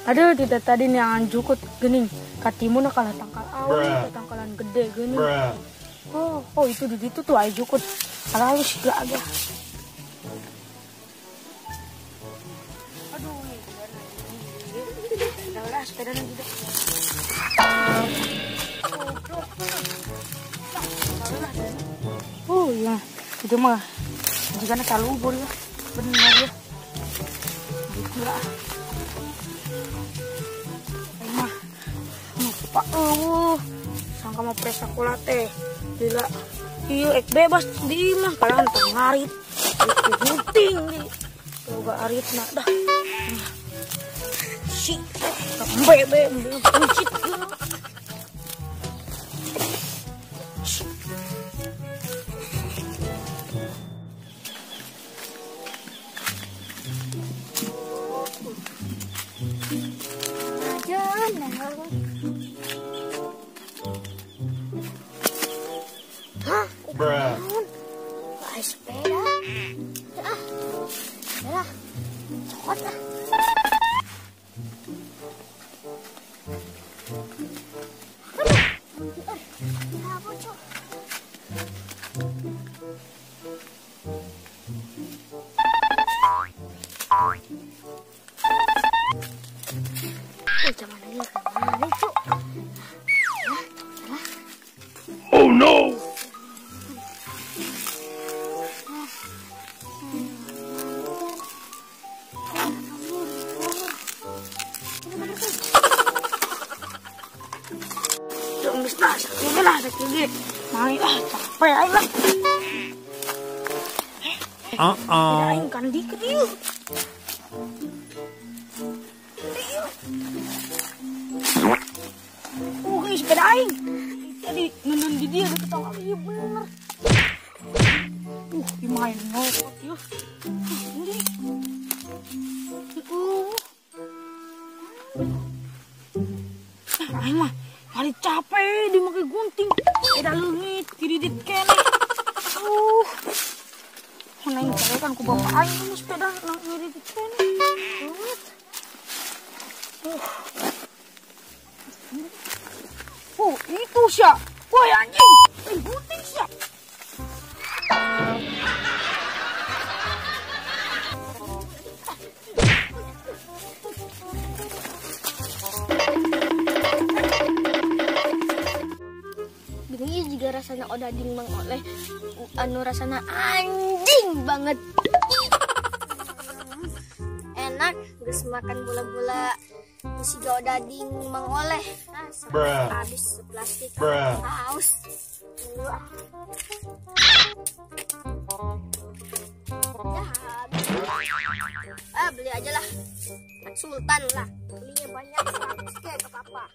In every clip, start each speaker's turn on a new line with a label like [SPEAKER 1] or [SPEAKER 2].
[SPEAKER 1] Aduh, tidak tadi neangan jukut geuning. Katimun kalah tangkal awi, tangkalan gede geuning. Oh, oh itu di situ tuh aya jukut. Halus gak agak. Aduh, udah sepeda nanti dah. Oh iya, itu mah jika nak kalubur ya, benar ya. Gila. Mah, lupa sangka mau presa sekolah teh, gila. Iya, ek bebas di mah kalian ngarit, gunting di, coba arit nak dah. Si, bebe, buncit.
[SPEAKER 2] Hah? Wah, sepeda. Ah, sepeda. Cokot lah. Aduh, apa cok? Jangan lagi kemana cok?
[SPEAKER 3] Oh no!
[SPEAKER 1] Capek aing lah. Aing kan dikit yuk. Oh, ini sepeda aing. Tadi nundun di dia deket tong iya bener. Main ngopot yuk. Ini. Aing mah hari capek dimake gunting. Udah leungit, kiridit kene. Neng kan ku bapak aing nu sepeda nang ngiridit kene. Leungit. Oh, itu sia. Woi anjing, gunting sia.
[SPEAKER 2] Ini juga rasanya odading Mang Oleh, anu rasanya anjing banget. Enak, geus makan bola-bola isi odading Mang Oleh. Nah, habis plastik haus. Ya, habis. Ah, beli aja lah. Sultan lah, belinya banyak 100 kayak gak apa-apa.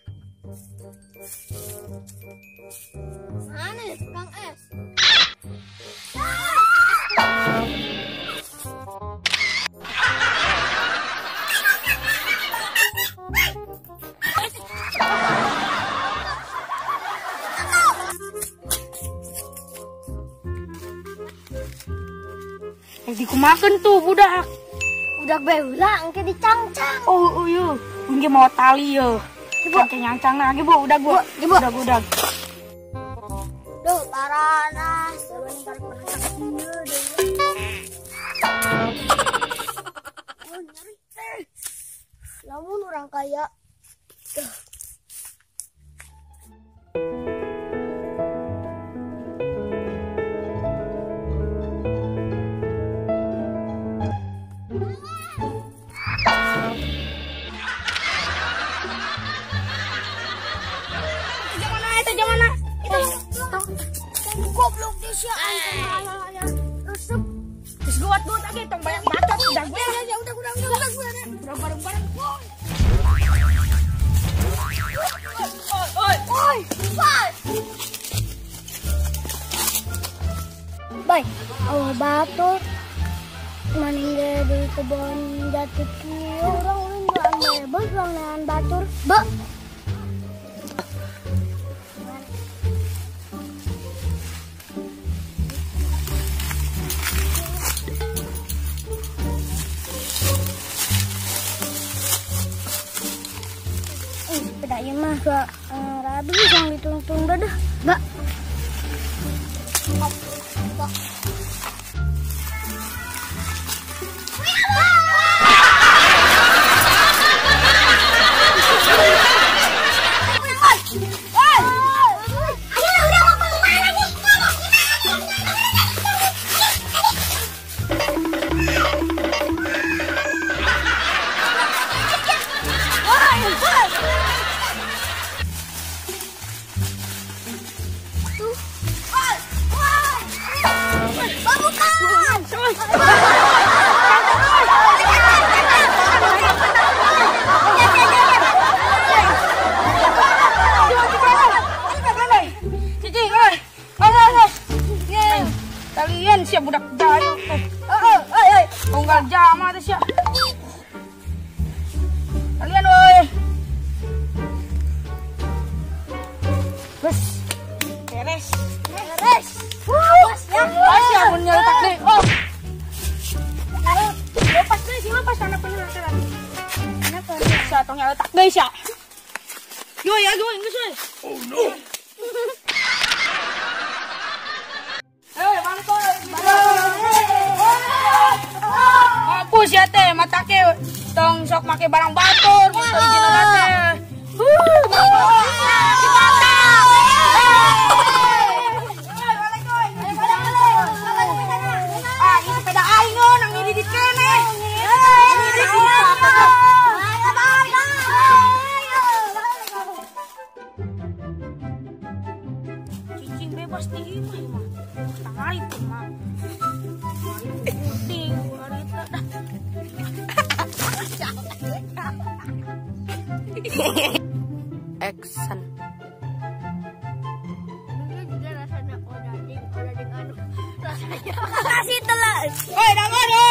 [SPEAKER 2] Mana ya tukang es?
[SPEAKER 1] Dikumakan tuh budak.
[SPEAKER 2] Budak beula engke dicangcang.
[SPEAKER 1] Oh, iya, engke mau tali yo. Sampai nyancang lagi bu, udah bu, udah.
[SPEAKER 2] Duh, parah sebentar pernah deh. Oh, nyari teh. Lamun orang kaya. Goblok deh sih, resep.
[SPEAKER 1] Terus buat lagi, tong banyak bacot udah gue.
[SPEAKER 2] Ya udah
[SPEAKER 1] bareng-bareng.
[SPEAKER 2] Oi, oi, oi. Bye. Oh batu, maningga di kebun jati kieu urang ulin mebel urang batur. Be. Juga rabi jangan ditungtung dah. Mbak.
[SPEAKER 1] Kalian siap budak dayu teh. Tunggal jama teh sia. Kalian euy. Bes. Beres. Beres. Awas ya. Awas ya mun nyeletak deui. Oh. Lepas deui sih lepas kana penyeletan. Kenapa? Sia tong nyeletak deui sia. Yo ya yo geus euy.
[SPEAKER 3] Oh no.
[SPEAKER 1] Bagus ya teh, matake tong sok make barang batur, mun teu izin teh. Ah, ini sepeda aing oh, nang nyidit keneh. Cicing bebas di imah mah. Tangarit mah. Puting, harita dah.
[SPEAKER 4] Action.
[SPEAKER 2] Ini juga rasanya odading anu rasanya. Kasih telur.
[SPEAKER 1] Woi, dangon.